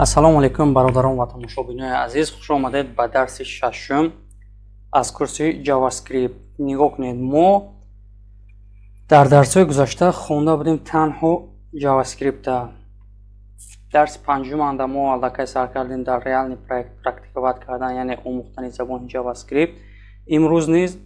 Ассалому алайкум, бародарон ва тамошобинони азиз, хуш омадед ба дарси шашум аз курси JavaScript. Нигоҳ кунед, мо дар дарсҳои гузашта хонда будем танҳо JavaScript-а. Дарси панҷум анда мо аллакай сар кардем дар реальный проект практиковать кардан, яъне омӯхтани забони JavaScript. Имрӯз низ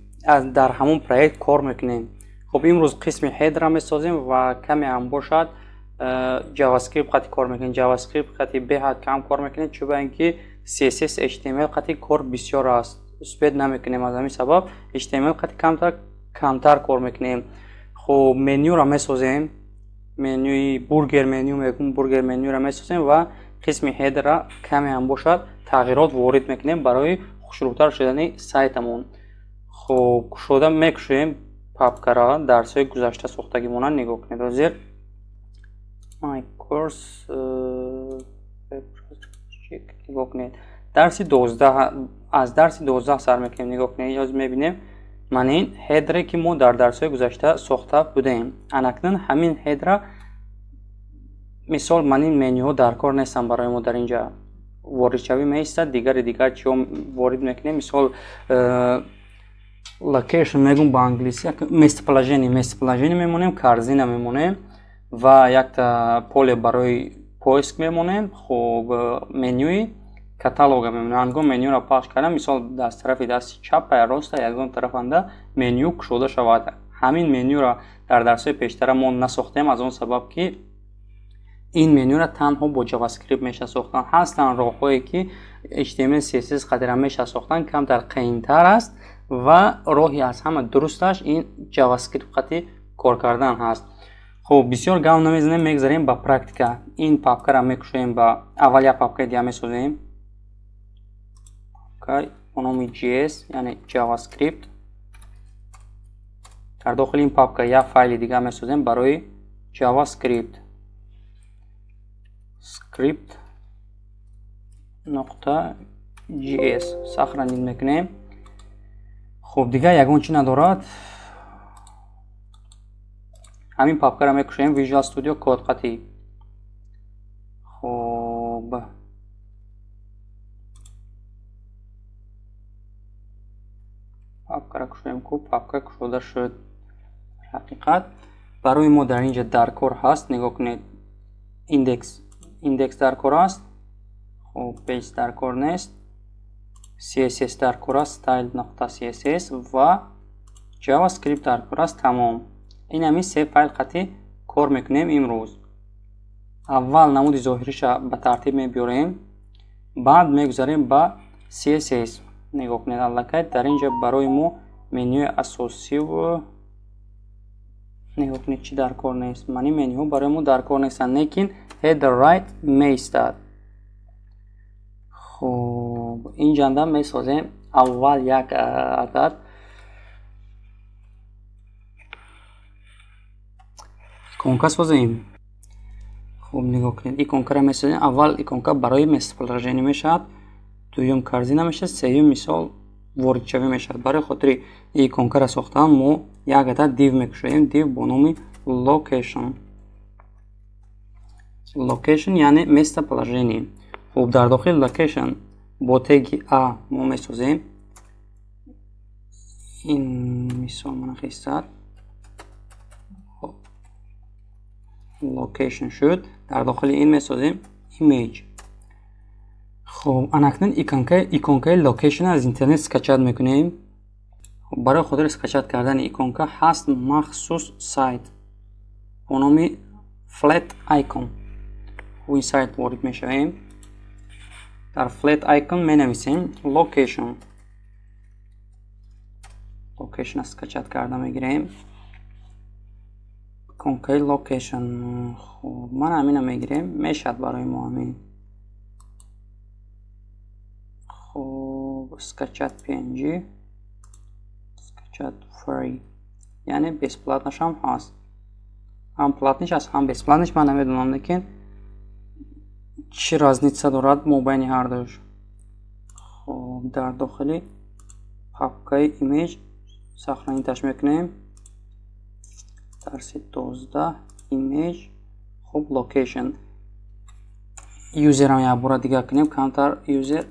дар ҳамон проект кор мекунем. Хуб, имрӯз қисми header-ро месозем ва каме ҳам бошад JavaScript қати кор мекунем. JavaScript қати беҳад кам кор мекунем, чун ин ки CSS, HTML қати кор бисёр аст, успеть намекунем. Аз ҳамин сабаб HTML қати камтар кор мекунем. Хуб, менюро месозем, менюи бургер меню мегӯм, бургер менюро месозем ва қисми header-ро каме ҳам бошад тағйирот ворид мекунем барои хушрӯтар шудани сайтамон. Хуб, кушода мекушоем папкаро, дарсҳои гузашта сохтагимона нигоҳ кунед. Ҳозир my course нигоҳ кунед, дарси 12, аз дарси 12 сар мекунем. Нигоҳ кунед, ҳозир мебинем ман ин header-е ки мо дар дарсҳои гузашта сохта будем. Анакнун ҳамин header-ра, мисол, ман ин менюҳо дар кор нестанд барои мо, дар инҷа воридшавӣ меистад, дигари дигар чиҳо ворид мекунем. Мисол, location мегӯм ба англисӣ, местоположение, местоположение мемонем, корзина мемонем ва якта поле барои поиск мемонем. Хуб, менюи каталога мемонем. Ҳангом менюро пахш кардам, мисол, аз тарафи дасти чап ё роста ягон тарафанда меню кушода шавад. Ҳамин менюро дар дарсҳои пештара мо насохтем, аз он сабаб ки ин менюро танҳо бо JavaScript меша сохтан. Ҳастанд роҳҳое ки HTML, CSS қадира меша сохтан, камтар қийинтар аст ва роҳи аз ҳама дурусташ ин JavaScript қати кор кардан ҳаст. Хуб, бисёр гап намезанем, мегзарем ба практика. Ин папкаро мекушоем, ба аввал як папкаи дига месозем, папка бо номи JS, яъне JavaScript. Дар дохили ин папка як файли дига месозем барои JavaScript, script нуқта JS сохранить мекунем. Хуб, дигар ягон чи надорад. Ҳамин папкаро мекушоем Visual Studio Code қати. Хуб, папкаро кушоем, ку папка кушода шуд. Ҳақиқат барои мо дар инҷа дар кор ҳаст, нигоҳ кунед, индекс дар кор аст. Хуб, page дар кор нест, CSS дар кор аст, style нуқта CSS ва JavaScript дар кор аст. Тамом, ин ҳамин се файл қати кор мекунем имрӯз. Аввал намуди зоҳириша ба тартиб мебиёрем, баъд мегузарем ба CSS. Нигоҳ кунед, аллакай дар инҷа барои мо менюи асосиву нигоҳ кунед, чӣ дар кор нест. Ман ин менюҳо барои мо дар кор нестанд, лекин header right меистад. Хуб, инҷанда месозем аввал як адад иконка созем. Хуб, нигоҳ кунед, иконкаро месозем. Аввал иконка барои местоположение мешавад, дуюм корзина мешавад, сеюм мисол воридшавӣ мешавад. Барои хотири иконкаро сохтан мо як адад div мекушоем, div бо номи location. Location яъне местоположение. Хуб, дар дохили location бо теги a мо месозем. Ин мисол мана хистад, location шуд. Дар дохили ин месозем image. Хуб, анакнун иконкаи location аз интернет скачать мекунем. Барои хотири скачать кардани иконка ҳаст махсус сайт бо номи Flat Icon. Ин сайт ворид мешавем. Дар Flat Icon менависем location. Location скачать карда мегирем. Иконкаи location. Хуб, ман ҳамина мегирем, мешавад барои мо ҳамин. Хуб, скачать PNG, скачать free, яъне бесплатнаш ҳам ҳаст, ҳам платниш аст, ҳам бесплатниш. Ман намедонам, лекин чӣ разница дорад мобайни ҳардуш. Хуб, дар дохили папкаи image сохраниташ мекунем. Дарси 12 image. Хуб, location. User ам як бора дигар кунем, камтар user.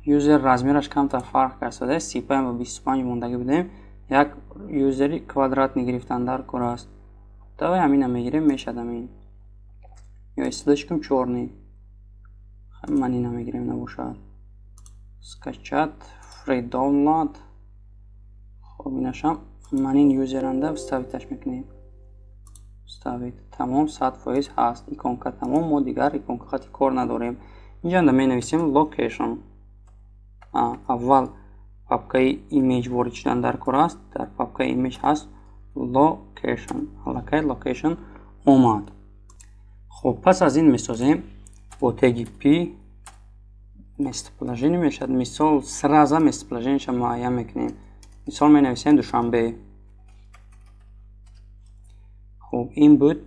User размераш камтар фарқ кард, 35 ба 25 мондагӣ будем. Як user и квадратный гирифтан дар кор аст. Давай ҳамина мегирем, мешад ҳамин. Ё слишком чёрный. Ман ина мегирем, набошад. Скачать, free download. Хоб, инашам ман ин user анда вставить аш мекунем. Вставить. Тамом, 100% ҳаст. Иконка тамом, мо дигар иконка хати кор надорем. Инҷа менависем location. Аввал папкаи image ворид шудан дар кор аст. Дар папкаи image ҳаст location. Аллакай location омад. Хоб, пас аз ин месозем бо теги p местоположение мешавад. Мисол сразу местоположение муайян мекунем. Мисол менависем Душанбе. Хоб, ин буд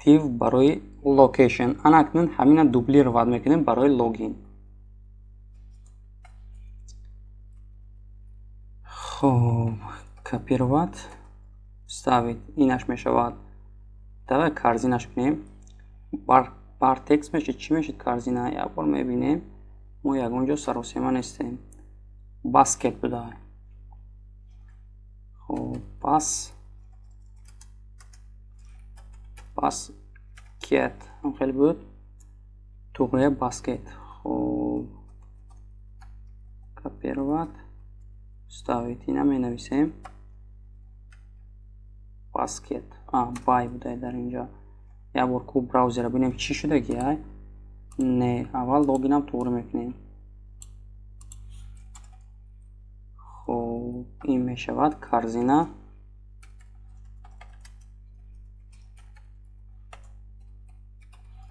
div барои location. Ана акнун ҳамина дублировать мекунем барои логин. Хоб, копировать, вставить. Инаш мешавад. Давай корзинаш кунем. Бар текст мешид, чӣ мешид корзина? Як бор мебинем. Мо ягон ҷо саросема нестем. Basket буда. Хоб, basket ҳам хеле буд. Туғрия basket. Хоб, копировать, вставить. Ина менависем basket. Бай буда дар инҷа. Як бор ку браузера бинем чӣ шудаги ай. Не, аввал логинам туғри мекунем. Хоб, ин мешавад корзина.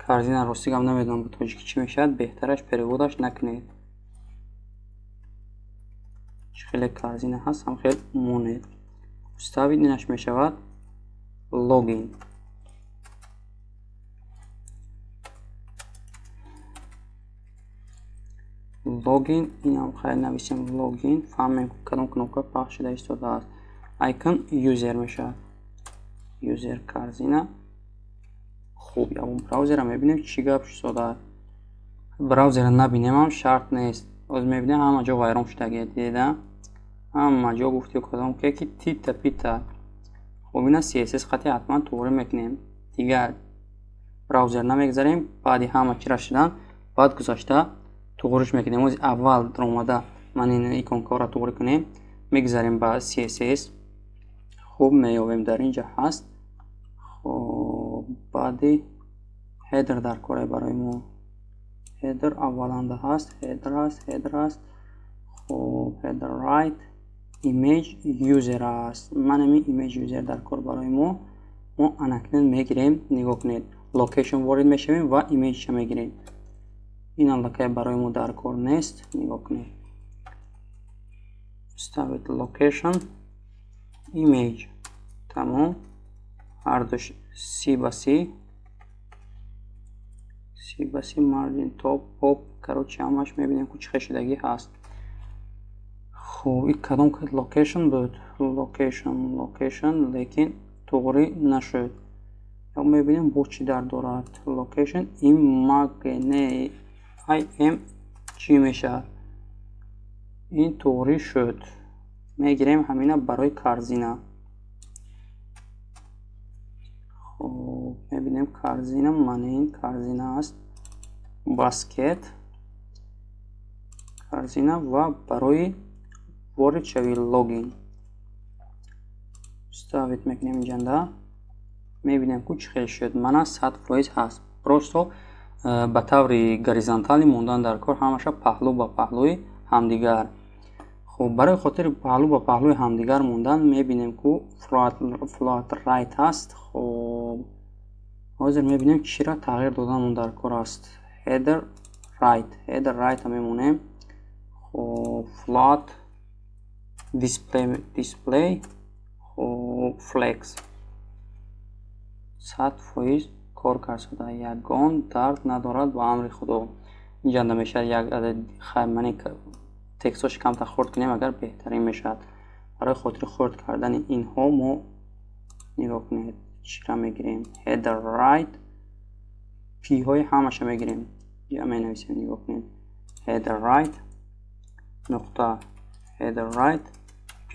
Корзина рости гап намедонам ба тоҷикӣ чӣ мешавад, беҳтараш перевод аш накунед. Чӣ хеле корзина ҳаст, ҳам хел монед. Вставить, инаш мешавад логин. Логин, инам хайр нависем логин, фаҳмем кадом кнопка пахш шуда истодааст. Icon user мешавад. User корзина. Хуб, ягон браузера мебинем чӣ гап шудааст. Браузера набинемам шарт нест. Оз мебинем ҳама ҷо вайрон шудагӣ, дида? Ҳама ҷо гуфти кадом ки тита пита. Хоб, ина CSS хати ҳатман туғри мекунем. Дигар браузер намегзарем, баъди ҳама чира шудан, баъд гузашта туғриш мекунем. Оз аввал омада ман ин иконкаро туғри кунем, мегзарем ба CSS. Хуб, меёбем дар инҷа ҳаст. Хоб, баъди header дар кора барои мо. Header авваланда ҳаст, header ҳаст, header ҳаст. Хоб, header right, image user аст. Ман ҳамин image user дар кор барои мо. Мо анакнун мегирем, нигоҳ кунед. Location ворид мешавем ва image-ша мегирем. Ин аллакай барои мо дар кор нест, нигоҳ кунед. Вставить location, image. Тамом. Ҳардуш C ба C. C ба C, margin top, pop, короче ҳамаш мебинем ку чӣ хел шудагӣ ҳаст. Хуб, ин кадом кад location буд? Location, location, лекин туғри нашуд. Ё мебинем бо чӣ дар дорад. Location image img мешавад. Ин туғри шуд. Мегирем ҳамина барои корзина. Хоб, мебинем корзина, ман ин корзина аст. Basket корзина ва барои ворид шави логин. Вставить мекунем инҷанда. Мебинем ку чӣ хел шуд. Мана 100% ҳаст. Просто ба таври горизонталӣ мондан дар кор, ҳамаша паҳлӯ ба паҳлӯи ҳамдигар. Хоб, барои хотири паҳлӯ ба паҳлӯи ҳамдигар мондан мебинем ку float right ҳаст. Хоб, ҳозир мебинем чиро тағйир доданмон дар кор аст. Header right, header right-а мемонем. Хоб, float display, display, хоб, flex. 100% кор кард шуда, ягон дард надорад ба амри Худо. Инҷанда мешавад як адад мани текстҳош камтар хурд кунем, агар беҳтарин мешавад. Барои хотири хурд кардани инҳо мо нигоҳ кунед Чира мегирем? Header right p ҳои ҳамаша мегирем. Я менависем, нигоҳ кунед. Header right нуқта header right p,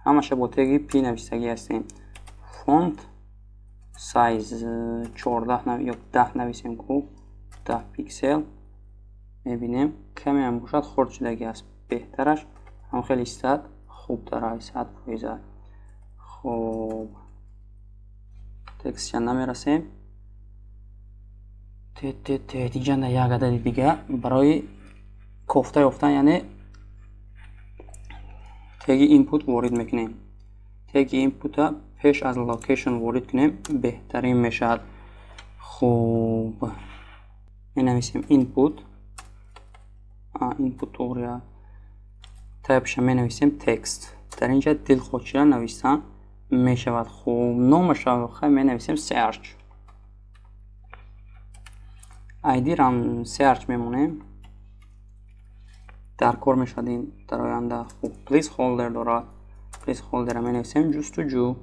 ҳамаша бо теги p навистагӣ ҳастем. Font size 14 ё 10 нависем ку, 10 пиксел. Мебинем, каме ҳам бошад, хурд шудагӣ аст. Беҳтараш ҳам хеле истад, хубтар аст, 100%. Хуб, текстша намерасем. Т инҷа як адади дига барои кофта ёфтан, яъне теги input ворид мекунем. Теги input-а пеш аз location ворид кунем, беҳтарин мешавад. Хуб, менависем input, input туғри, type-ша менависем text. Дар инҷа дилхоҳ чира нависан мешавад. Хуб, номаша хай менависем search. ID-рам search мемонем. Дар кор мешавад ин дар оянда. Хуб, placeholder дорад. Placeholder-ро менависем ҷустуҷӯ.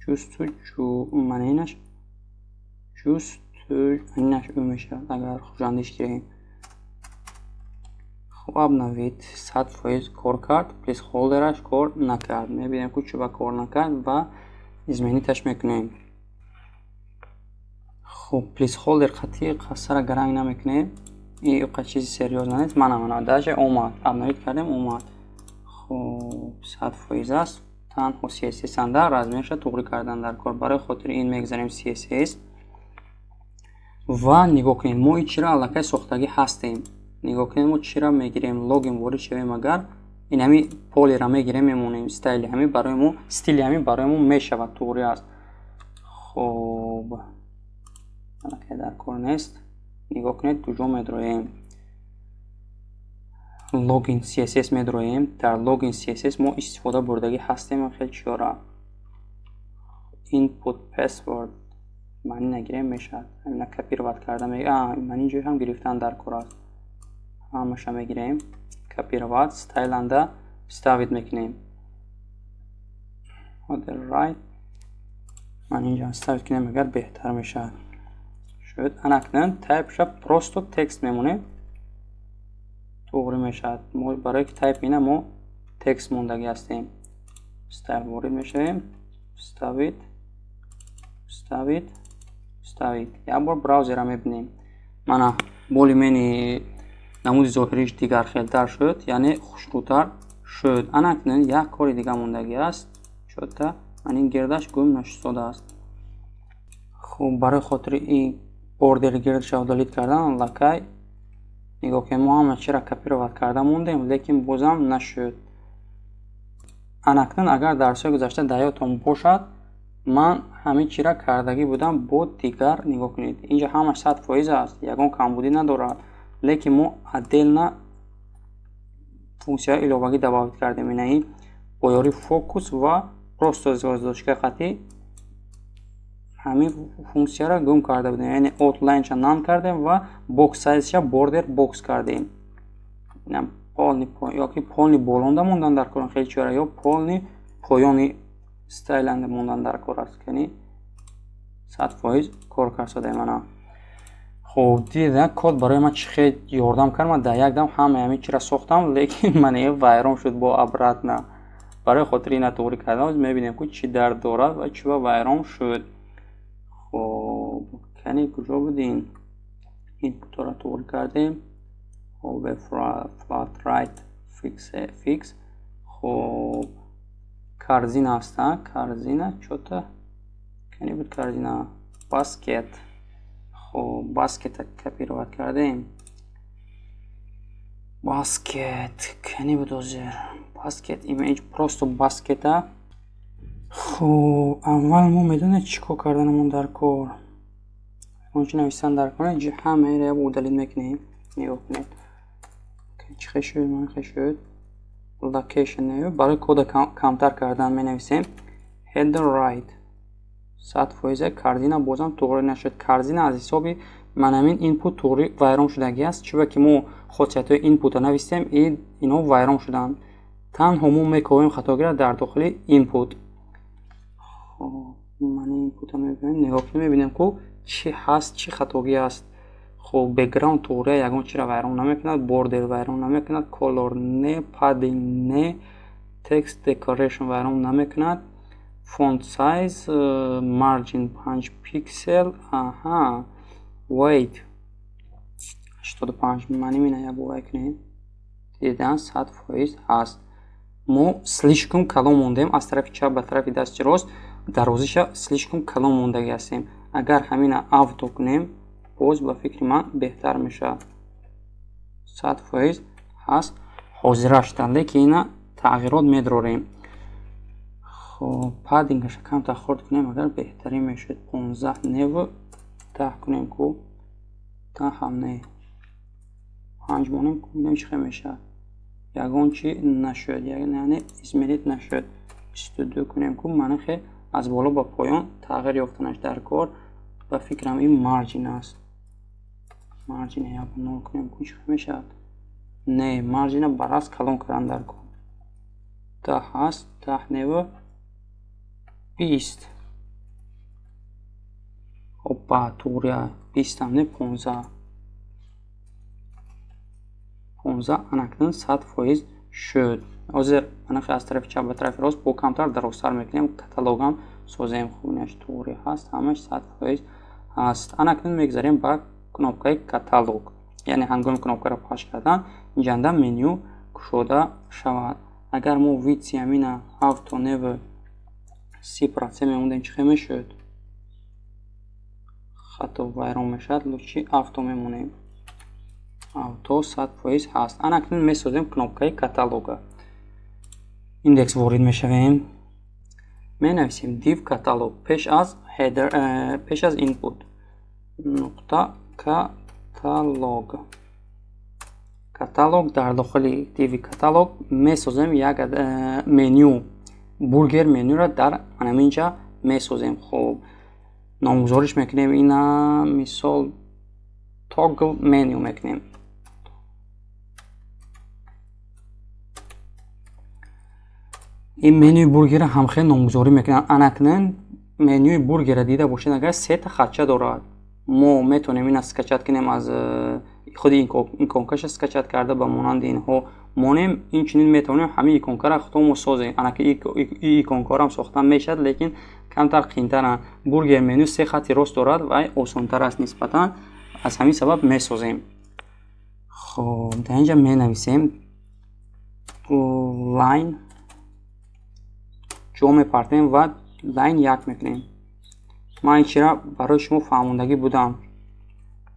Ҷустуҷӯ маъни инаш ҷустуҷӯ, инаш ӯ мешавад, агар хушандиш гирем. Хуб, обновить 100% кор кард, placeholder-аш кор накард. Мебинем, ку чӯба кор накард ва изменить-аш мекунем. Хуб, placeholder қатъи қассара гаранг намекунем. Ин қа чизи серьёзно нест. Мана даже омад. Обновить кардем, омад. Хуб, 100% аст. Танҳо CSS анда размерша туғри кардан дар кор. Барои хотири ин мегзарем CSS ва нигоҳ кунед, мо ин чиро аллакай сохтагӣ ҳастем. Нигоҳ кунед, мо чиро мегирем? Логин ворид шавем, агар ин ҳами полера мегирем, мемонем. Стайли ҳами барои мо, стили ҳами барои мо мешавад, туғри аст. Хуб, аллакай дар кор нест. Нигоҳ кунед, куҷо медроем? Логин CSS медроем. Дар логин CSS мо истифода бурдагӣ ҳастем хеле чиёра. Input password маъни нагирем, мешавад. Ҳамина копировать карда, маъни ҷой ҳам гирифтан дар кор аст. Ҳамаша мегирем, копировать, style анда вставить мекунем. Header right ман инҷа вставить кунем, агар беҳтар мешавад. Шуд. Анакнун type-ша просто text мемонем, туғри мешавад. Мо барои ки type ина мо text мондагӣ ҳастем. Style ворид мешавем, вставить, вставить, вставить. Як бор браузера мебинем. Мана, более-менее намуди зоҳириш дигархелтар шуд, яъне хушрӯтар шуд. Анакнун як кори дига мондагӣ аст. Чота ман ин гирдаш гум нашудааст. Хуб, барои хотири ин бордери гирдашро удалить кардан, аллакай нигоҳ кунед, мо ҳама чиро копировать карда мондем, лекин бозам нашуд. Анакнун агар дарсҳои гузашта дар ёдтон бошад, ман ҳамин чира кардагӣ будам бо дигар. Нигоҳ кунед, инҷа ҳамаш 100% аст, ягон камбудӣ надорад, лекин мо отдельно функсияҳои иловагӣ добавить кардем. Ина ин бо ёрии фокус ва просто звёздочка қатъӣ ҳамин функсияро гум карда будем, яъне outline-ша none кардем ва box size-ша border box кардем. Инам полный ёки полный болонда мондан дар кор хеле чора, ё полный поёни стайланда мондан дар кор аст, яъне 100% кор кард. Мана, хуб, дидед, код барои ман чӣ хел ёрдам кард. Ман дар як дам ҳамаи ҳамин чиро сохтам, лекин ман вайрон шуд бо обратно. Барои хотири ина туғри кардан мебинем, ку чӣ дард дорад ва чӣ ба вайрон шуд. Хуб, кани куҷо будем? Input-ро туғри кардем. Хуб, float right fix. Хуб, корзина аст, корзина чота кани буд? Корзина, basket. Хуб, basket копировать кардем. Basket кани буд ҳозир? Basket image, просто basket-а. Хуб, аввал мо медонед чӣ кор карданамон дар кор? Он чи нависан дар кор, ҳамаеро як удалить мекунем. Нигоҳ кунед, чӣ хел шуд, ман хел шуд. Location барои кода камтар кардан менависем header right 100%. Корзина бозам туғри нашуд. Корзина аз ҳисоби ман ҳамин input туғри вайрон шудагӣ аст, чунки мо хосиятҳои input-а навистем, ино вайрон шуданд. Танҳо мо мекобем хатогиро дар дохили input. Хоб, ман input-а мебинем, нигоҳ кунем, мебинем, ку чӣ ҳаст, чӣ хатогӣ аст. Хоб, background туғрия ягон чиро вайрон намекунад, border вайрон намекунад, color не, padding не, text decoration вайрон намекунад, font size, margin 5 пиксел, аҳа, weight 85. Ман имина як бор кунем. Дидан, 100% ҳаст. Мо слишком калон мондем, аз тарафи чап ба тарафи дасти рост дарозиша слишком калон мондагӣ ҳастем. Агар ҳамина авто кунем, боз ба фикри ман беҳтар мешавад. 100% ҳаст ҳозира шуда, лекин ина тағйирот медорем. Хоб, padding аша камтар хурд кунем, агар беҳтарин мешуд. 15 неву 10 кунем ку, 10 ҳам не, 5 монем ку, бинем чӣ хел мешавад. Ягон чи нашуд, яъне изменить нашуд. 22 кунем ку, манахе аз боло ба поён тағйир ёфтанаш дар кор. Ба фикрам, ин margin аст. Margin як нол кунем ку, чӣ хел мешавад? Не, margin а баръакс калон кардан дар кор. 10 ҳаст, 10 неву 20. Опа, туғрия, 20 ам не, 15. 15 анакнун 100% шуд. Ҳозир манахе аз тарафи чап ба тарафи рост бо камтар дарозтар мекунем, каталогам созем. Хуб, инаш туғри ҳаст, ҳамаш 100% ҳаст. Анакнун мегзарем ба кнопкаи каталог, яъне ҳангоми кнопкаро пахш кардан инҷанда меню кушода шавад. Агар мо width и ҳамина авто неву 30% мемондем, чӣ хел мешуд? Хато вайрон мешавад. Лучше авто мемонем. Авто 100% ҳаст. Анакнун месозем кнопкаи каталога. Индекс ворид мешавем, менависем div каталог пеш аз header, пеш аз input, нуқта, каталог. Каталог, дар дохили div каталог месозем як меню, бургер менюро дар ҳаминҷа месозем. Хуб, номгузориш мекунем ина, мисол, toggle menu мекунем. Ин менюи бургера ҳамхел номгузорӣ мекунанд. Анакнун менюи бургера дида бошед, агар сета хатча дорад, мо метавонем ина скачать кунем, аз худи иконкаша скачать карда, ба монанди инҳо монем. Инчунин метавонем ҳамин иконкаро худомо созем. Анаки и иконкаро сохта мешавад, лекин камтар қиинтаранд. Бургер меню се хатти рост дорад ва осонтар аст нисбатан, аз ҳамин сабаб месозем. Хоб, дар инҷа менависем line, ҷо мепартем ва line як мекунем. Ман ин чира барои шумо фаҳмондагӣ будам,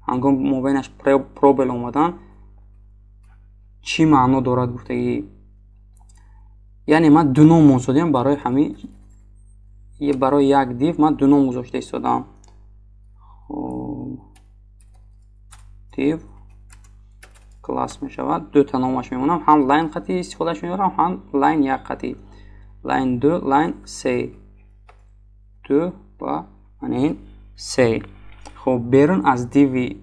ҳангоми мобайнаш пробел омадан чӣ маъно дорад гуфтагӣ. Яъне ман ду ном монсодиам барои ҳамин, барои як div ман ду ном гузошта истодам. Div класс мешавад, дута номаш мемонам, ҳам line хати истифодаш мебарам, ҳам line як хати, line ду, line се, ду ва ин се. Хоб, берун аз div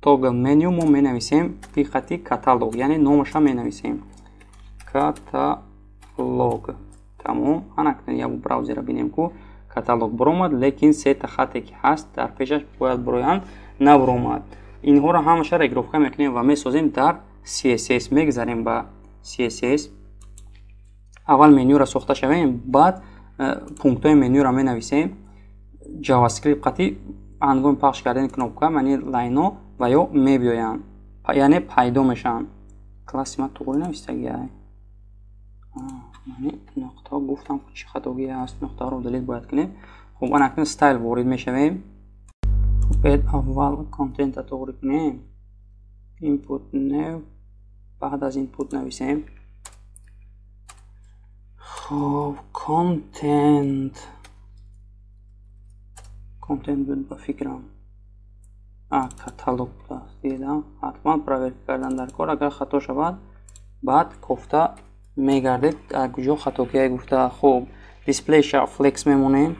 toggle menu мо менависем хати каталог, яъне номаша менависем каталог. Тамом. Анакнун як браузера бинем ку, каталог баромад, лекин сета хате ки ҳаст дар пешаш бояд бароянд, набаромад. Инҳоро ҳамаша регировка мекунем ва месозем дар CSS. Мегзарем ба CSS. Аввал менюро сохта шавем, баъд пунктҳои менюро менависем JavaScript қати. Ҳангоми пахш кардани кнопка мани line о ва ё мебиёянд, яъне пайдо мешаванд. Класси ман туғри навистагиай? Мани нуқта гуфтам, чӣ хатогӣ аст? Нуқтаро удалить бояд кунем. Хуб, анакнун style ворид мешавем. Бед аввал контента туғри кунем. Input не, баъд аз input нависем. Хуб, content, content буд ба фикрам, каталог будааст. Дидам, ҳатман проверка кардан дар кор. Агар хато шавад, баъд кофта мегардед, дар куҷо хатогие гуфта. Хуб, display ша flex мемонем,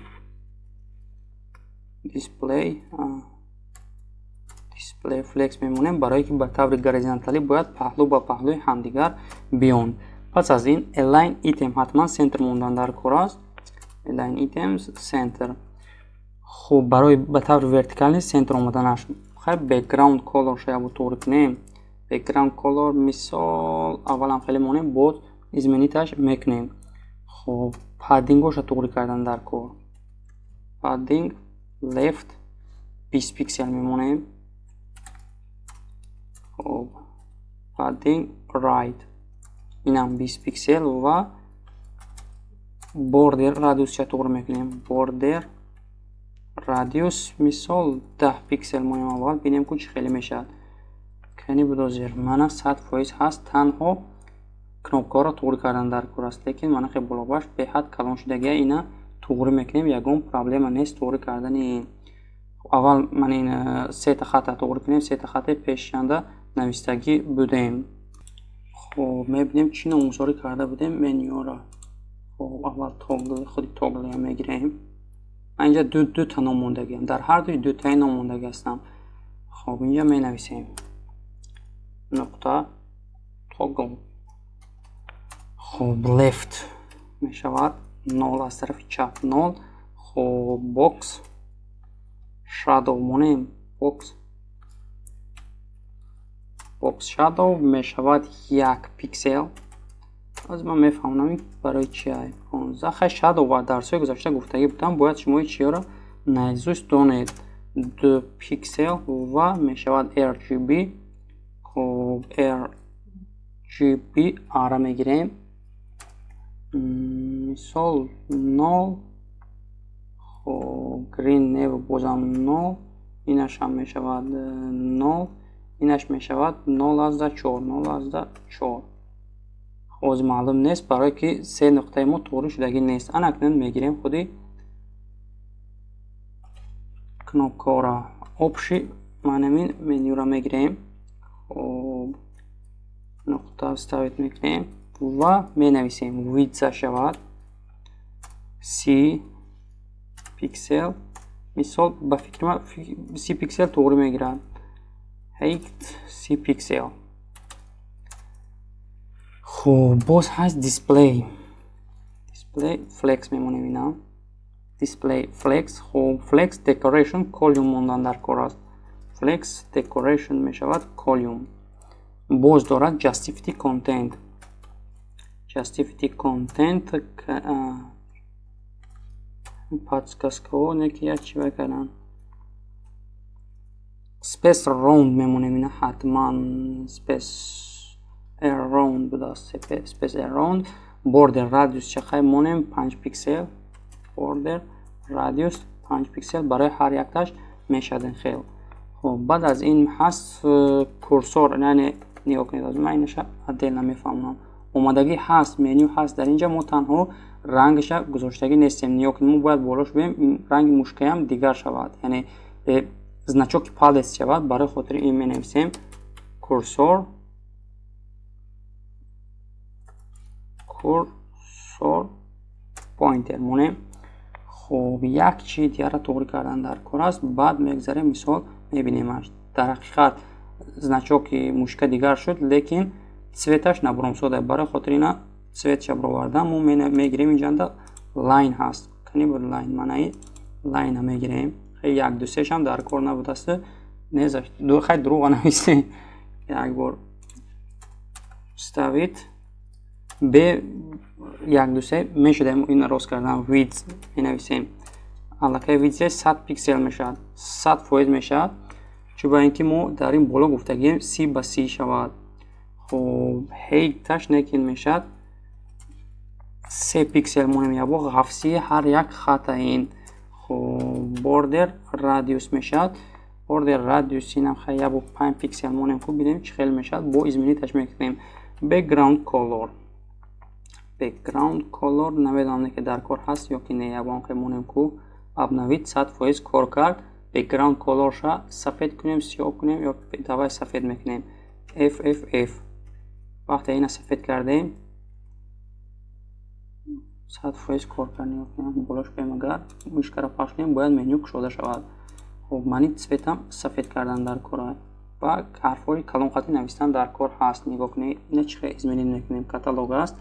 display flex мемонем, барое ки ба таври горизонталӣ бояд паҳлӯ ба паҳлӯи ҳамдигар биёнд. Пас аз ин align item ҳатман center мондан дар кор аст. Align items center. Хуб, барои ба таври вертикалӣ center омаданаш. Хай, background color шая бу туғри кунем. Background color мисол аввалам хеле монем, боз изменить аш мекунем. Хуб, padding оша туғри кардан дар кор. Padding left 20 пиксел мемонем. Хуб, padding right инам 20 пиксел ва border radius ча туғри мекунем. Border radius мисол 10 пиксел монем, аввал бинем, ку чӣ хеле мешавад. Кани будозир, мана 100% ҳаст, танҳо кнопкаҳоро туғри кардан дар кор аст, лекин мана хе болобаш беҳад калон шудагия, ина туғри мекунем, ягон проблема нест туғри кардани ин. Аввал ман ин сета хата туғри кунем, сета хатаи пешанда навистагӣ будем. Хуб, мебинем, чӣ номгузорӣ карда будем менюро. Хуб, аввал toggle, худи toggle мегирем. Ман инҷа дута ном мондагиам, дар ҳар дуи дутаи ном мондагӣ ҳастам. Хуб, инҷа менависем нуқта toggle. Хуб, left мешавад нол, аз тарафи чап нол. Хуб, box shadow монем, box shadow мешавад 1 пиксел. Аз ман мефаҳмонам, барои чи ай 15. Хай, shadow ва дарсҳои гузашта гуфтагӣ будам, бояд шумо чиёро наизусть донед. 2 пиксел ва мешавад RGB. Хуб, RGB ара мегирем, мисол нол. Хуб, green нево, бозам нол, инашам мешавад нол, инаш мешавад 0,4, 0,4. Ҳозир маълум нест, барое ки се нуқтаи мо туғри шудагӣ нест. Ана акнун мегирем худи кнопкаҳоро, общий манамин менюро мегирем. Хуб, нуқта ставить мекунем ва менависем width шавад 30 пиксел. Мисол, ба фикри ман, 30 пиксел туғри мегирад. Height 30 пиксел. Хуб, боз ҳаст display, display flex мемонем, ина display flex. Хуб, flex decoration column мондан дар кор аст. Flex decoration мешавад column. Боз дорад justify content, justify content подсказка ҳо не ки як чи вай кардан. Space around мемонем, ина ҳатман space around будааст, space around. Border radius чақай монем? 5 пиксел. Border radius 5 пиксел барои ҳар якташ мешавад ин хел. Хуб, баъд аз ин ҳаст cursor, яъне нигоҳ кунед, аз ман инаша отдельно мефаҳмонам. Омадагӣ ҳаст, меню ҳаст дар инҷа, мо танҳо рангша гузоштагӣ нестем. Нигоҳ кунед, мо бояд болош бием, ранги мушкаям дигар шавад, яъне значок и палец шавад. Барои хотири ин менависем cursor pointer монем. Хуб, як чи дигарро туғри кардан дар кор аст, баъд мегзарем, мисол мебинемаш. Дар ҳақиқат значок и мушка дигар шуд, лекин цвет аш набуромсода. Барои хотири ина цвет ша бировардан мо мегирем, инҷанда line ҳаст, кани буд line, маънаи line а мегирем. Як ду сешам дар кор набудааст, хай, дурӯға нависем. Як бор ставить б як ду се мешудаем. Ин рост кардан width менависем, аллакай width 100 пиксел мешавад, 100% мешавад, чун ба ин ки мо дар ин боло гуфтагием 30 ба 30 шавад. Хуб, height аш некин мешавад 3 пиксел монем, ябо ғафсии ҳар як хата ин. Хуб, border radius мешавад, border radius инам хай ябо 5 пиксел монем. Хуб, бинем, чӣ хел мешавад, бо изменить аш мекунем. Background color, background color намедонам, ки дар кор ҳаст ё ки не, ябон хел монем ку. Обновить, 100% кор кард. Background color ша сафед кунем, сиёҳ кунем ё давай сафед мекунем, f f f. Вақте ина сафед кардем, 100% кор кард. Болош бием, агар мушкаро пахш кунем, бояд меню кушода шавад. Хуб, мани цвет ам сафед кардан дар кора. Ва ҳарфҳои калонхатӣ навистан дар кор ҳаст. Нигоҳ кунед, ина чӣ хел изменить мекунем. Каталог аст.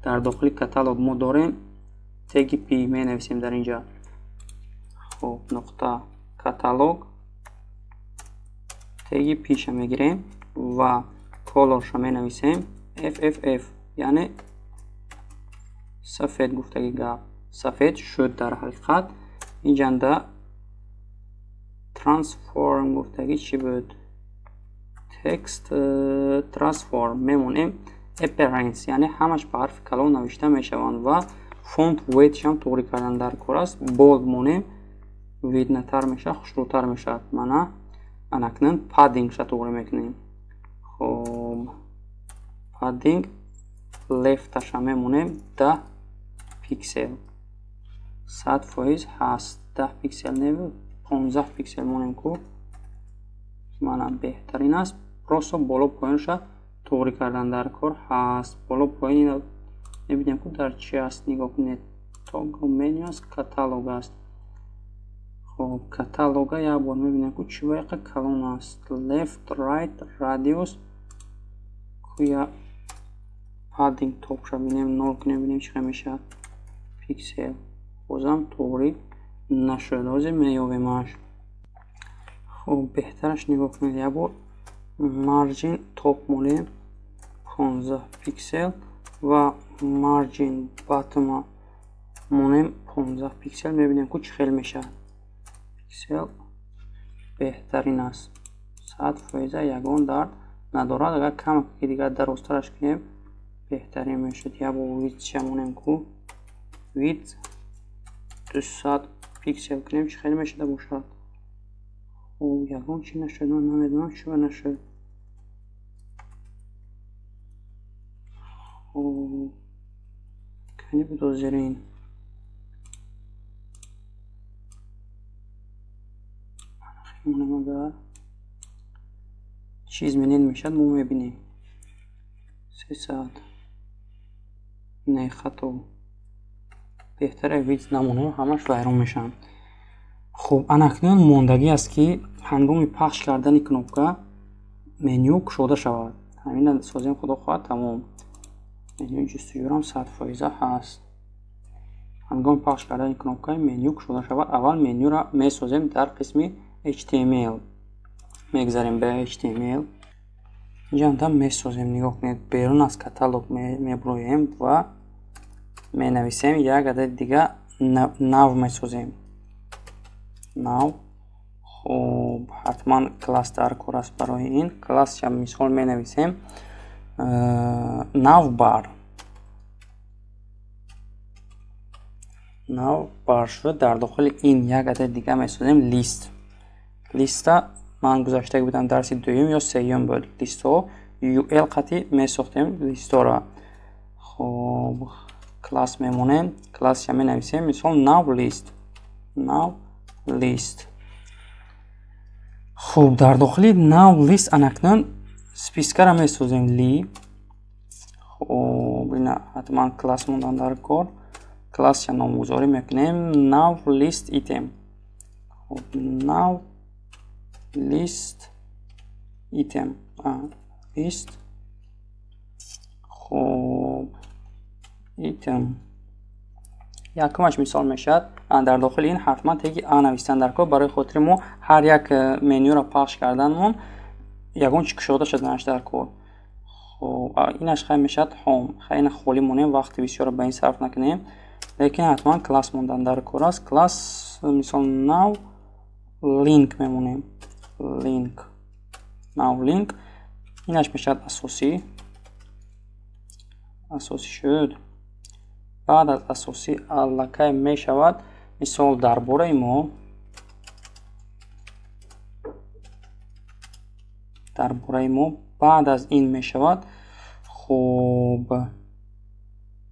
Дар дохили каталог мо дорем теги p, менависем дар инҷа. Хуб, нуқта каталог, теги p-ша мегирем ва color-ша менависем FFF, яъне сафед гуфтаги гап. Сафед шуд дар ҳақиқат. Инҷанда transform гуфтаги чӣ буд? Text transform мемонем appearance, яъне ҳамаш ба ҳарфи калон навишта мешаванд ва font weight-шам туғри кардан дар кор аст. Bold монем, виднатар мешавад, хушрӯтар мешавад. Мана анакнун padding-ша туғри мекунем. Хуб, padding left-аша мемонем 10 пиксел. 100% ҳаст. 10 пиксел не, 15 пиксел монем ку. Мана беҳтарин аст. Просто боло поёнша туғри кардан дар кор ҳаст. Боло поён мебинем ку дар чи аст. Нигоҳ кунед, toggle menu аст, каталог аст. Хуб, каталога як бор мебинем ку чӣ вайқа калон аст. Left, right, radius куя padding top-ша бинем, 0 кунем, бинем чӣ хел мешавад. Пиксел бозам туғри нашуд. Ҳозир меёбемаш. Хуб, беҳтараш нигоҳ кунед, як бор margin top монем 15 пиксел ва margin bottom монем 15 пиксел. Мебинем ку чӣ хел мешавад. Пиксел беҳтарин аст. 100% ягон дард надорад. Агар камаке дигар дарозтараш кунем беҳтарин мешуд. Як бор width-ша монем ку width 200 пиксел кунем чӣ хел мешуда бошад. Хуб, ягон чӣ нашуд, ман намедонам чӣ нашуд. Хуб, кани буд озирин. Монем агар чӣ изменить мешавад мо мебинем. 300 не, хато. Беҳтаре width намонем, ҳамаш вайрон мешаванд. Хуб, анакнун мондагӣ аст ки ҳангоми пахш кардани кнопка меню кушода шавад. Ҳамина созем, худо хоҳад, тамом. Менюи ҷустуҷӯрам 100% ҳаст. Ҳангоми пахш кардани кнопка меню кушода шавад. Аввал менюро месозем дар қисми HTML. Мегзарем ба HTML. Инҷа месозем, нигоҳ кунед, берун аз каталог меброем ва менависем як адади дига nav месозем. Nav. Хуб, ҳатман класс дар кор аст барои ин. Классша мисол менависем navbar. Navbar шуд. Дар дохили ин як адади дига месозем list. Листа ман гузашта будам дарси дуюм ё сеюм буд. Листҳо ul қатӣ месохтем листҳоро. Хуб, класс мемонем, классша менависем мисол nav list. Nav list. Хуб, дар дохили nav list анакнун спискаро месозем li. Хуб, ина ҳатман класс мондан дар кор. Классша номгузорӣ мекунем nav list item. Хуб, nav list item. List. Хуб, item. Якумаш мисол мешавад. Дар дохили ин ҳатман теги а навистан дар кор. Барои хотири мо ҳар як менюро пахш карданмон ягон чи кушода шуданаш дар кор. Хуб, инаш хай мешавад home. Хай ина холӣ монем, вақти бисёрро ба ин сарф накунем. Лекин ҳатман класс мондан дар кор аст. Класс мисол nav link мемонем. Link. Nav link. Инаш мешавад асосӣ. Асосӣ шуд. Баъд аз асосӣ аллакай мешавад мисол дар бораи мо, дар бораи мо баъд аз ин мешавад. Хуб,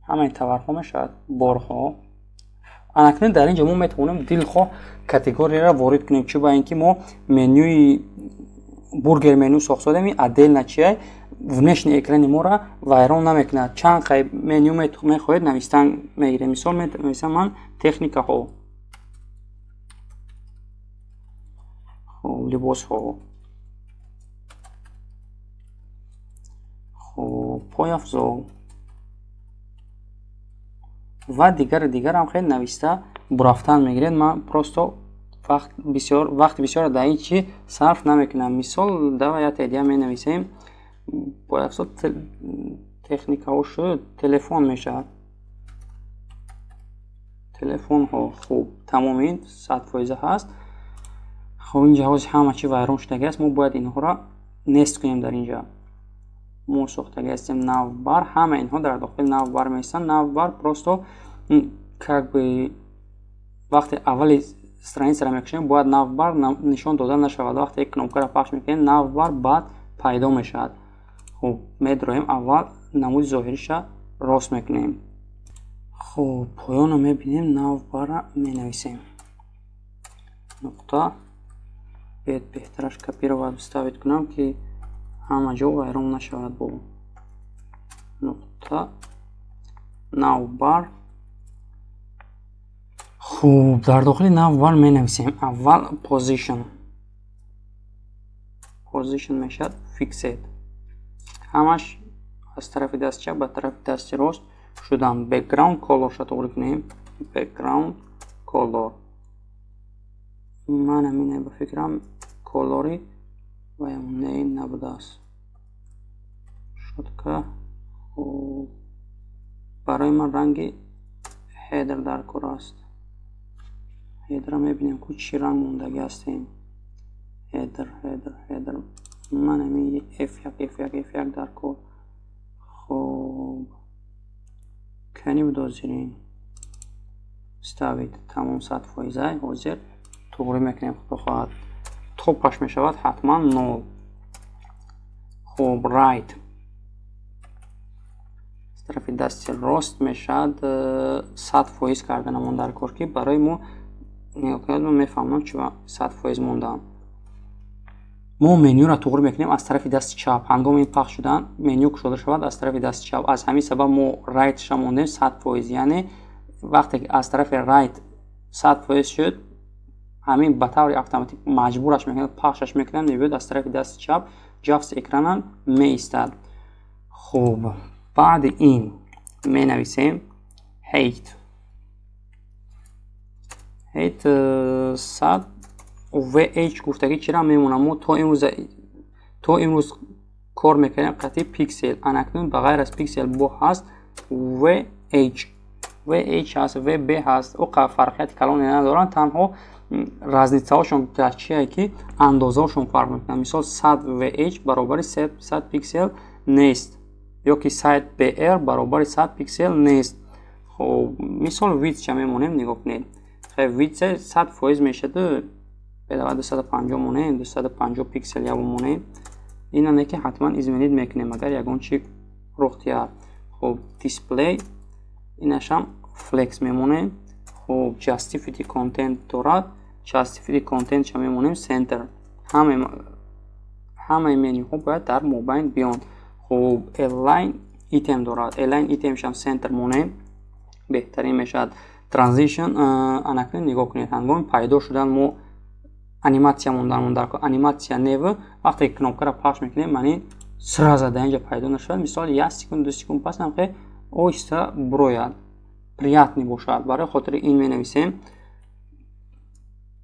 ҳамаи товарҳо мешавад борҳо. Анакнун дар ин ҷо мо метавонем дилхоҳ категорияро ворид кунем, чун ба ин ки мо менюи бургер меню сохтодем, ин отдельно чия внешний экрани моро вайрон намекунад. Чанд қай меню мехоҳед навистан мегирем. Мисол менависам ман техникаҳо, хуб, либосҳо, Пойафзол ва дигари дигарам хеле нависта бурафтан мегиред. Ман просто вақти бисёрро дар ин чи сарф намекунам. Мисол, давай як идея менависем. Пойафзол, техникаҳо шуд, телефон мешавад, телефонҳо. Хуб, тамоми ин 100% ҳаст. Хоб, ин ҷаҳози ҳама чи вайрон шудагӣ аст, мо бояд инҳоро нест кунем. Дар инҷа мо сохтагӣ ҳастем navbar, ҳама инҳо дар дохили navbar меистанд. Navbar просто как бы вақте аввали страницаро мекушем, бояд navbar нишон дода нашавад. Вақте як кнопкаро пахш мекунем, navbar баъд пайдо мешавад. Хуб, медроем, аввал намуди зоҳириша рост мекунем. Хуб, поёнро мебинем, navbar-ра менависем. Нуқта. Беҳтараш копировать, вставить кунам, ки ҳама ҷо вайрон нашавад. Бо нуқта navbar. Хуб, дар дохили navbar менависем аввал position. Position мешавад fixed, ҳамаш аз тарафи дасти чап ба тарафи дасти рост шудан. Background color-ша туғри кунем. Background color ман ҳамине, ба фикрам, color-и ваямне набудааст, шотка. Хуб, барои ман ранги header дар кор аст. Header-а мебинем, ку чӣ ранг мондагӣ ҳастем. Header, header, header, ман ҳамин f1, f1, f1 дар кор. Хуб, кани будозирин ставить. Тамом, 100%. Ҳозир туғрӣ мекунем, худо хоҳад. Top-аш мешавад ҳатман нол. Хуб, right, аз тарафи дасти рост мешавад 100% карданамон дар кор, ки барои мо, нигоҳ кунед, ман мефаҳмам, чи 100% мондаам. Мо менюро туғрӣ мекунем аз тарафи дасти чап. Ҳангоми ин пахш шудан меню кушода шавад аз тарафи дасти чап. Аз ҳамин сабаб мо right-ша мондем 100%, яъне вақте ки аз тарафи right 100% шуд, ҳамин ба таври автоматик маҷбураш мекунад, пахшаш мекунад, мебиёд аз тарафи дасти чап, ҷафси экранам меистад. Хуб, баъди ин менависем height. Height 100 vh гуфтагӣ чира мемонам. Мо то имрӯз кор мекардем қатъи пиксел, анакнун ба ғайр аз пиксел бо ҳаст vh. Vh ҳаст, vb ҳаст, о фарқияти калоне надоранд, танҳо разницаҳошон дар чие, ки андозаҳошон фарқ мекунад. Мисол, 100 vh баробари 100 пиксел нест ё ки 100 br баробари 100 пиксел нест. Хуб, мисол, width-ша мемонем. Нигоҳ кунед, width 100% мешаду бедава 250 монем, 250 пиксел яво монем. Ина не ки ҳатман изменить мекунем, агар ягон чи рух диҳад. Хуб, display инашам flex мемонем. Хуб, justify content дорад, justify content-ша мемонем center. Ҳамаи менюҳо бояд дар мобайн биёнд. Хуб, align item дорад, align item-шам center монем, беҳтарин мешавад. Transition, анакнун нигоҳ кунед, ҳангоми пайдо шудан мо аниматсия монданмон дар аниматсия нев. Вақте ки кнопкаро пахш мекунем, ман ин сразу дар инҷа пайдо нашавад, мисол, як секунд, 2 секунд пас ҳам оҳиста бурояд, приятный бошад. Барои хотири ин менависем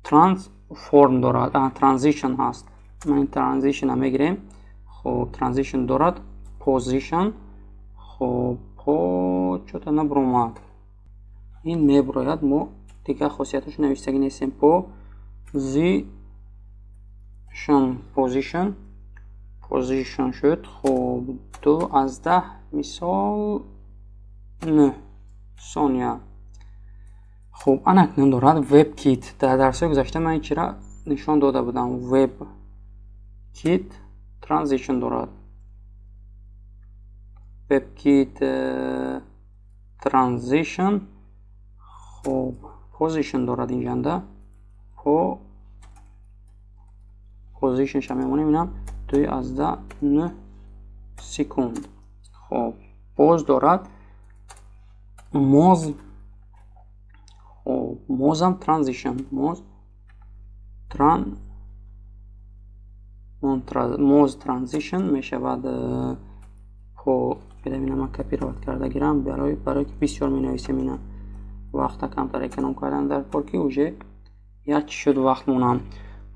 transform дорад, transition ҳаст, ман ин transition-а мегирем. Хуб, transition дорад, position. Хуб, по чота набуромад, ин мебурояд, мо дигар хосияташо навистагӣ нестем. Position, position, position шуд. Хуб, 2 аз 10, мисол, 9 сония. Хуб, анакнун дорад webkit. Дар дарсҳои гузашта ман ин чира нишон дода будам. Webkit transition дорад, webkit transition. Хуб, position дорад, инҷанда по position-ша мемонем, инам 2 аз 10 9 секунд. Хуб, боз дорад moz. Хуб, moz-ам transition, moz tran moz transition мешавад. Position Бедам ина ман копировать карда гирам, барои ки бисёр менависем, ина вақта камтар эконом кардан дар кор, ки уже як чӣ шуд вақт монам.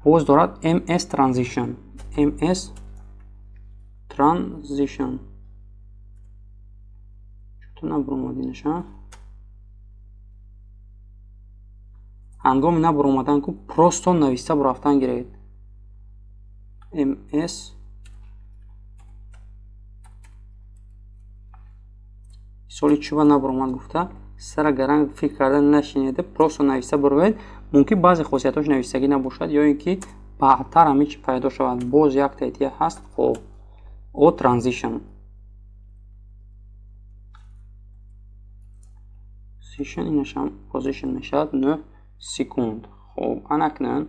Боз дорад ms transition, ms transition. Чото набуромад инаша? Ҳангоми набуромадан ку просто нависта бурафтан гиред. Ms соли чӯба набуромад гуфта сара гаранг фикр карда нашинеда, просто нависта буровед. Мумкин баъзе хосиятҳош навистагӣ набошад ё ин ки баъдтар ҳамин чи пайдо шавад. Боз як таития ҳаст. Хоб, о transition position, инашам position мешавад 9 секунд. Хоб, анакнун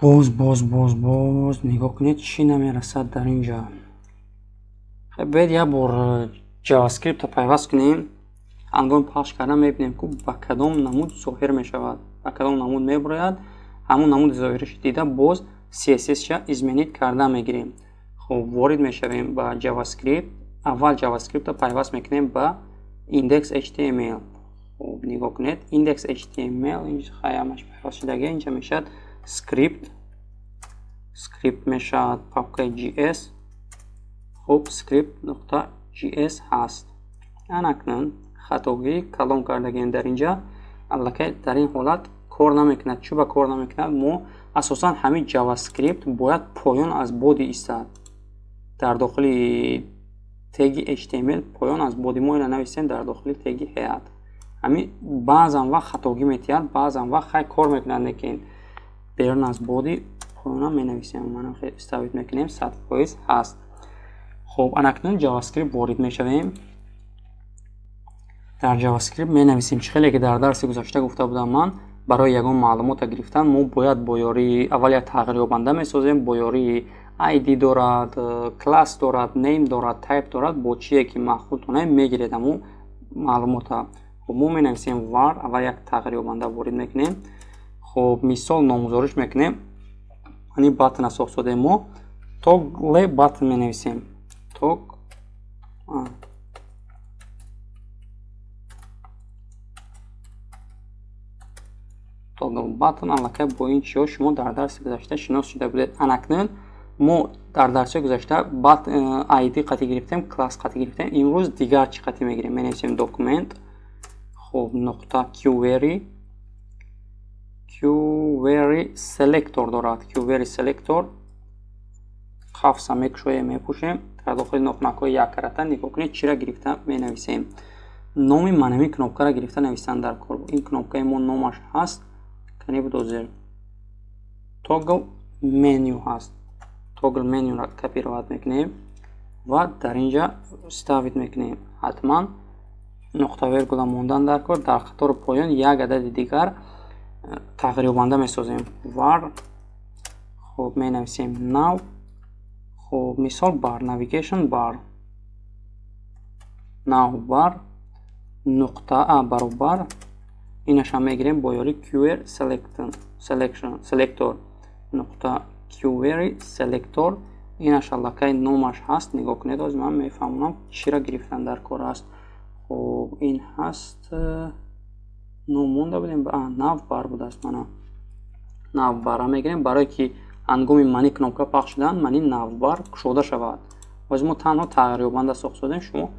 боз боз боз боз нигоҳ кунед, чӣ намерасад дар ин ҷо. Бед як бор JavaScript-ро пайваст кунем. Ҳангоми пахш кардан мебинем, ку ба кадом намуд зоҳир мешавад, ба кадом намуд мебурояд. Ҳамон намуди зоҳириш дида боз CSS-ша изменить карда мегирем. Хоб, ворид мешавем ба JavaScript. Аввал JavaScript-ро пайваст мекунем ба index.html. Хоб, нигоҳ кунед, index.html инҷо хаямаш пайваст шудага, инҷа мешавад script, script мешавад папкаи js. Хоб, script.js ҳаст. Анакнун хатогӣ калон кардагем дар инҷа, аллакай дар ин ҳолат кор намекунад. Чӯба кор намекунад? Мо асосан ҳамин JavaScript бояд поён аз боди истад. Дар дохили теги HTML поён аз боди мо ина нависем дар дохили теги head. Ҳамин баъзан вақт хатогӣ метиҳад, баъзан вақт хай кор мекунад, лекин берун аз боди поёнам менависем. Манам ставит мекунем, 100% ҳаст. Хоб, анакнун JavaScript ворид мешавем. Дар JavaScript менависем чӣ хеле ки дар дарси гузашта гуфта будам ман, барои ягон маълумота гирифтан мо бояд бо ёрии аввал як тағйирёбанда месозем, бо ёрии ID дорад, класс дорад, name дорад, type дорад, бо чие ки маъқултонае мегиред ҳамун маълумота. Хоб, мо менависем var, аввал як тағйирёбанда ворид мекунем. Хоб, мисол номгузориш мекунем. Ани button-а сохтодем мо. Toggle button менависем. Toggle button аллакай бо ин чиҳо шумо дар дарси гузашта шинос шуда будед. Анакнун мо дар дарсҳои гузашта ID қатӣ гирифтем, класс қатӣ гирифтем. Имрӯз дигар чӣ қатӣ мегирем? Менависем документ, хоб, нуқта query, query selector дорад. Query selector қафса мекушоем, мепӯшем. Дар дохили нохунакҳои яккарата нигоҳ кунед, чиро гирифта менависем. Номи манами кнопкаро гирифта нависан дар кор. Ин кнопкаи мо номаш ҳаст, кани буд озир, toggle menu ҳаст. Toggle menu-ро копировать мекунем ва дар инҷа ставит мекунем. Ҳатман нуқта вергула мондан дар кор. Дар қатори поён як адади дигар тағйирёбанда месозем. Var, хоб, менависем nav, хоб, мисол бар navigation bar, nav bar нуқта а баробар, инашам мегирем бо ёрии query selection selector нуқта query selector. Инаш аллакай номаш ҳаст. Нигоҳ кунед, ҳозир ман мефаҳмонам чиро гирифтан дар кор аст. Хоб, ин ҳаст, ном монда будем, nav bar будааст. Мана nav bar мегирем, барое ки ҳангоми мани кнопка пахш шудан мани nav bar кушода шавад. Ҳозир мо танҳо тағйирёбанда сохтодем, шумо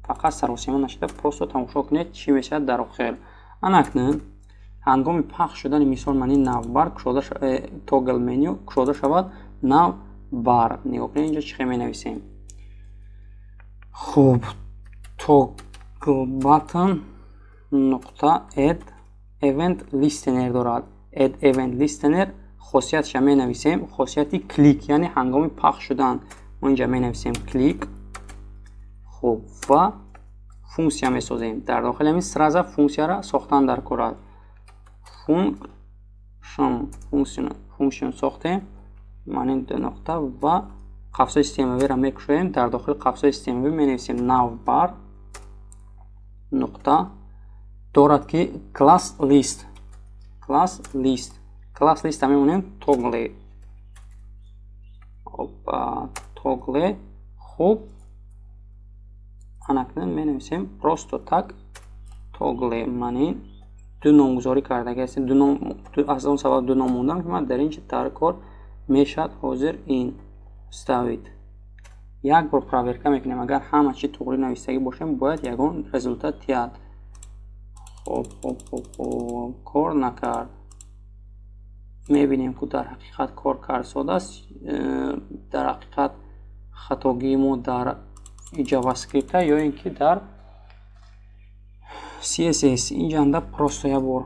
фақат саросима нашида просто тамошо кунед чӣ мешавад дар охир. Анакнун ҳангоми пахш шудани мисол мани navbar кушода, toggle menu кушода шавад, navbar нигоҳ кунед инҷо чӣ хел менависем. Хуб, toggle button нуқта add event listener дорад. Add event listener хосиятша менависем, хосияти клик, яъне ҳангоми пахш шудан. Мо инҷа менависем клик, хуб, ва функсия месозем. Дар дохили ҳамин сразу функсияро сохтан дар кор аст. Function сохтем, маъни ду нуқта ва қафсои системавиро мекушоем. Дар дохили қафсои системавӣ менависем navbar нуқта дорад ки class list, class list, class list мемонем toggle, опа, toggle. Хуб, Анакнун менависем просто так toggle манин ду номгузорӣ кардаги ҳастем. Ду ном аз он сабаб ду ном мондам, ки ман дар ин чи дар кор мешавад. Ҳозир ин вставить як бор проверка мекунем. Агар ҳама чи туғри навистагӣ бошем, бояд ягон результат диҳад. Хоб, хоб, хоб, хоб, кор накард. Мебинем, ку дар ҳақиқат кор кард содааст. Дар ҳақиқат хатогии мо дар JavaScript ё ин ки дар CSS. Инҷанда просто як бор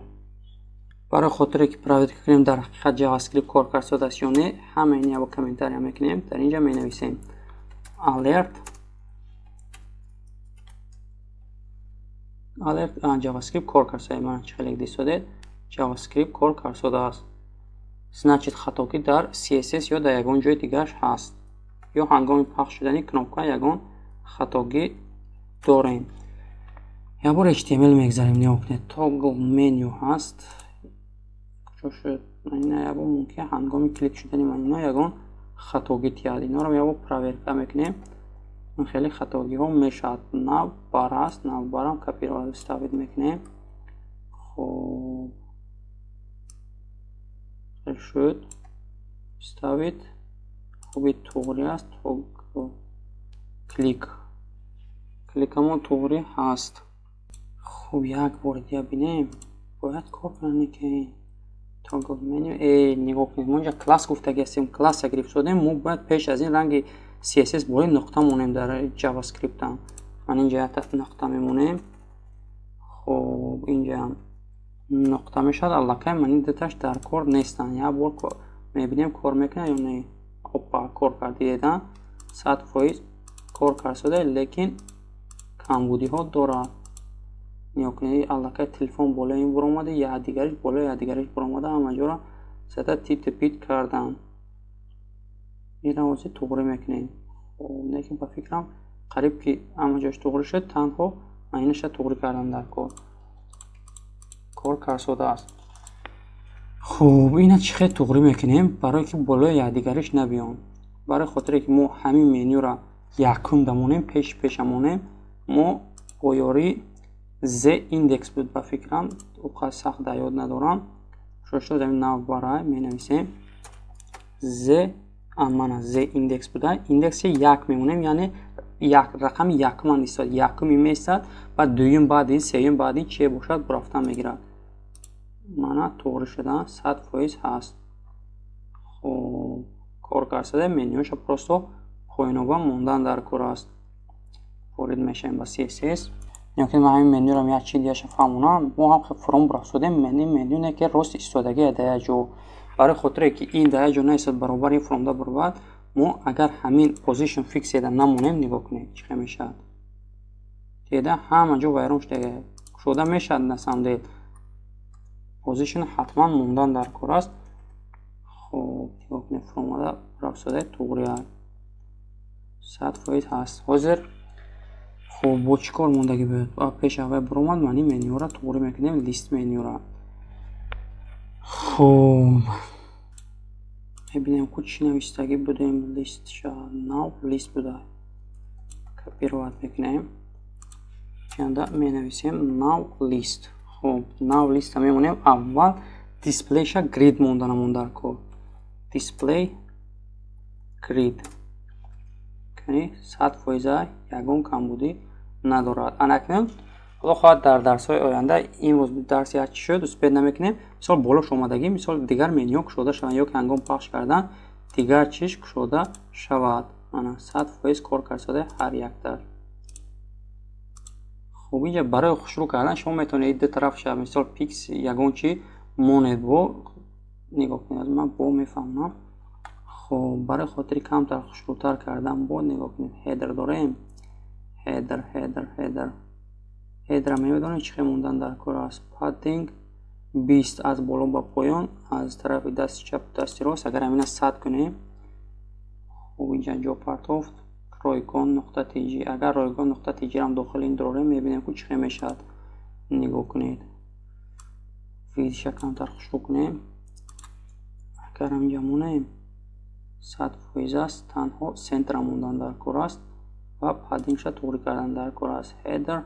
барои хотире ки проверка кунем, дар ҳақиқат JavaScript кор кард содааст ё не, ҳама ин як бор комментария мекунем. Дар инҷа менависем alert, alert JavaScript кор кард. Мана чӣ хеле дисодед, JavaScript кор кард содааст. Значит, хатогӣ дар CSS ё дар ягон ҷои дигараш ҳаст, ё ҳангоми пахш шудани кнопка ягон хатогӣ дорем. Як бор HTML мегзарем. Нигоҳ кунед, toggle menu ҳаст. Куҷо шуд? Ина ябор мумкин ҳангоми клик шудани манина ягон хатогӣ тиҳад. Инорам ябор проверка мекунем. Ин хеле хатогиҳо мешавад. Navbar ҳаст, navbar-ам копировать вставить мекунем. Хоб, шуд вставить. Хуби, туғри аст. Клик, кликамон туғри ҳаст. Хуб, як бори дига бинем, бояд кор кунад ки toggle menu. Нигоҳ кунед, мо инҷа класс гуфтаги ҳастем, класса гирифтодем. Мо бояд пеш аз ин ранги CSS болои нуқта монем. Дар JavaScript ман инҷа якта нуқта мемонем. Хуб, инҷа нуқта мешавад. Аллакай ман ин дуташ дар кор нестанд. Як бор мебинем, кор мекунад ё не. Опа, кор кард, дидеда, 100% кор кард сода, лекин камбудиҳо дорад. Нигоҳ кунед, аллакай телефон болои ин буромада, якдигариш болои якдигариш буромада, ҳама ҷоро зада титу пит кардам. Инро ҳозир туғрӣ мекунем. Лекин ба фикрам, қариб ки ҳама ҷош туғрӣ шуд, танҳо маинаша туғрӣ кардан дар кор. Кор карсодааст. Хуб, ина чӣ хел туғрӣ мекунем, барое ки болои якдигариш набиён? Барои хотире ки мо ҳамин менюра якум дамонем, пеши пеша монем, мо бо ёрии z index буд, ба фикрам, уқа сахт дар ёд надорам. Шошто замин navbar менависем z, мана z index буда, индекси як мемонем, яъне як рақами якуман истод, якуми меистад, баъд дуюм, баъди сеюм, баъди че бошад, бурафтан мегирад. Мана туғри шуда, 100% ҳаст. Хуб, кор карсада, менюша просто поёноба мондан дар кор аст. Ворид мешавем ба CSS. Нигоҳ кунед, ман ҳамин менюрам як чи дигаша фаҳмонам. Мо ҳам фурон бурафтодем, меню не ки рост истодагия дар як ҷо. Барои хотире ки ин дар як ҷо наистад, баробари ин фуромда баробар, мо агар ҳамин position fixed намонем, нигоҳ кунед, чӣ хел мешавад. Дида, ҳама ҷо вайрон шуда, кушода мешавад. На самом деле position ҳатман мондан дар кор аст. Хуб, нигоҳ кунед, фуромада бурафтода, туғри 100% ҳаст ҳозир. Хуб, бо чӣ кор мондагӣ буд? Пеш аввал буромад, ман ин менюро туғри мекунем, list менюро. Хуб, мебинем, ку чӣ навистагӣ будем. List nav list буда, копировать мекунем, ҷанда менависем nav list. Хуб, nav list мемонем. Аввал display-ша grid монданамон дар кор, display grid, яъне 100%, ягон камбудӣ надорад. Анакнун, худо хоҳад, дар дарсҳои оянда, имрӯз дарси як чӣ шуд, успеть намекунем, мисол болош омадагӣ, мисол дигар менюҳо кушода шаванд ё ки ҳангом пахш кардан дигар чиз кушода шавад. Мана 100% кор карсода ҳар якташ. Хуб, инҷа барои хушрӯ кардан шумо метавонед ду тарафша, мисол пикс ягон чи монед. Бо нигоҳ кунед, ман бо мефаҳмам. Хуб, барои хотири камтар хушрӯтар кардан бо нигоҳ кунед, header дорем, header, header, header, header мемедонем чӣ хел мондан дар кор аст. Padding 20 аз боло ба поён, аз тарафи дасти чап, дасти рост. Агар ҳамина 100 кунем, хуб, инҷа ҷо партофт. Ройгон нуқта tg, агар ройгон нуқта tg-рам дохили ин дорем, мебинем, ку чӣ хел мешавад. Нигоҳ кунед, width-ша камтар хушрӯ кунем. Агар ҳаминҷа монем, 100% аст, танҳо центра мондан дар кор аст. Ва padding ша туғри кардан дар кор аст. Header,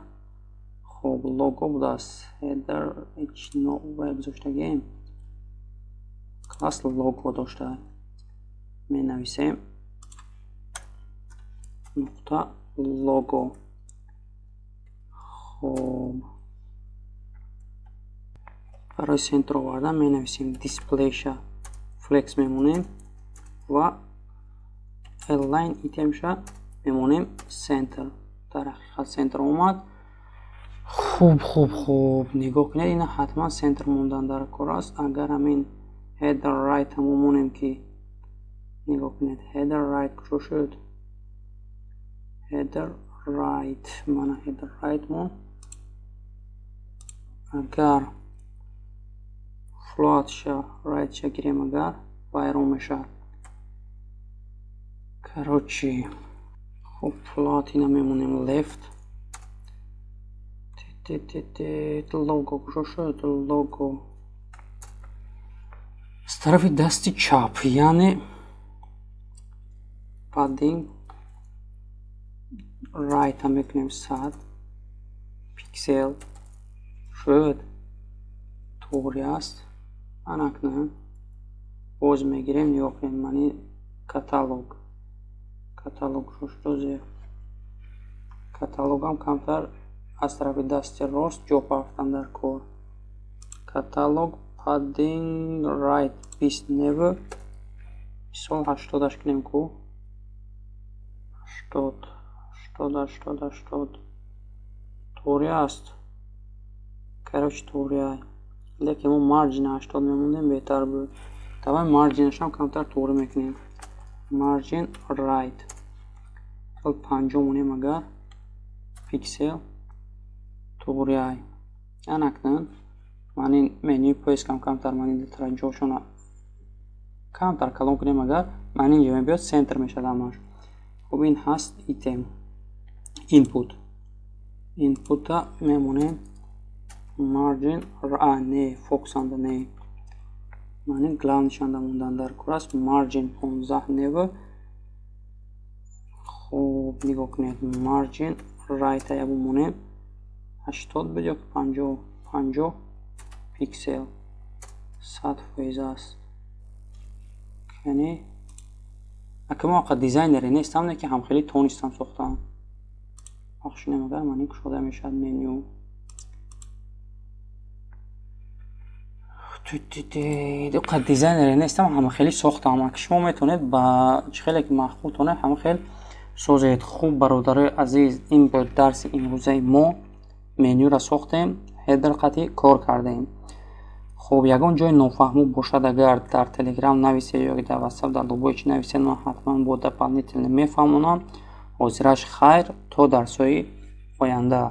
хуб, лого будааст. Header h гузоштагием, класс лого дошта, менависем нуқта лого. Хуб, барои центр овардан менависем display ша flex мемонем ва align item ша мемонем center. Дар ҳақиқат центр омад. Хуб, хуб, хуб, нигоҳ кунед, ина ҳатман центр мондан дар кор аст. Агар ҳамин header right ҳам монем, ки нигоҳ кунед, header right куҷо шуд? Header right, мана header right мон. Агар float ша right ша гирем, агар вайрон мешавад. Короче, хуб, float ина мемонем left. Лого куҷо шуд? Лого аз тарафи дасти чап, яъне padding right ҳам мекунем 100 пиксел. Шуд, туғри аст. Анакнун боз мегирем, нигоҳ кунед, мани каталог. Каталог шуд, каталогам камтар аз тарафи дасти рост ҷо пафтан дар кор. Каталог padding right 20 неву, мисол, 80-аш кунем ку, 80, 80, 80, 80 туғри аст. Короче, туғри, лекин мо margin 80 мемондем, беҳтар буд. Давай margin ашам камтар туғри мекунем. Margin right 50 монем агар пиксел, туғри ай. Анакнун ман ин менюи поиск ам камтар, ман ин дутара ҷошона камтар калон кунем агар, ман инҷо мебиёд, центр мешавад ҳамаш. Хуб, ин ҳаст item input. Input а мемонем margin, а не, focus анда не, ман ин главный шанда мондан дар кор аст. Margin 15 нева. Хуб, нигоҳ кунед, margin right я бимонем, 80 буд ё 50? 50 пиксел, 100% аст. Яъне ака мо ақа дизайнере нестам, не ки ҳамхелӣ тонистам сохтам. Бахшинем агар, ман ин кушода мешавад меню. Қа дизайнере нестам, ҳамахелӣ сохтам. Ака шумо метавонед ба чӣ хеле ки маъқултоне, ҳама хел созед. Хуб, бародарои азиз, ин буд дарси имрӯзаи мо. Менюро сохтем, header қатъи кор кардем. Хуб, ягон ҷои нофаҳму бошад агар, дар Телеграм нависед ё дар Ватсап, дар любой чи нависед, ман ҳатман бо дополнительно мефаҳмонам. Ҳозираш хайр, то дарсҳои оянда.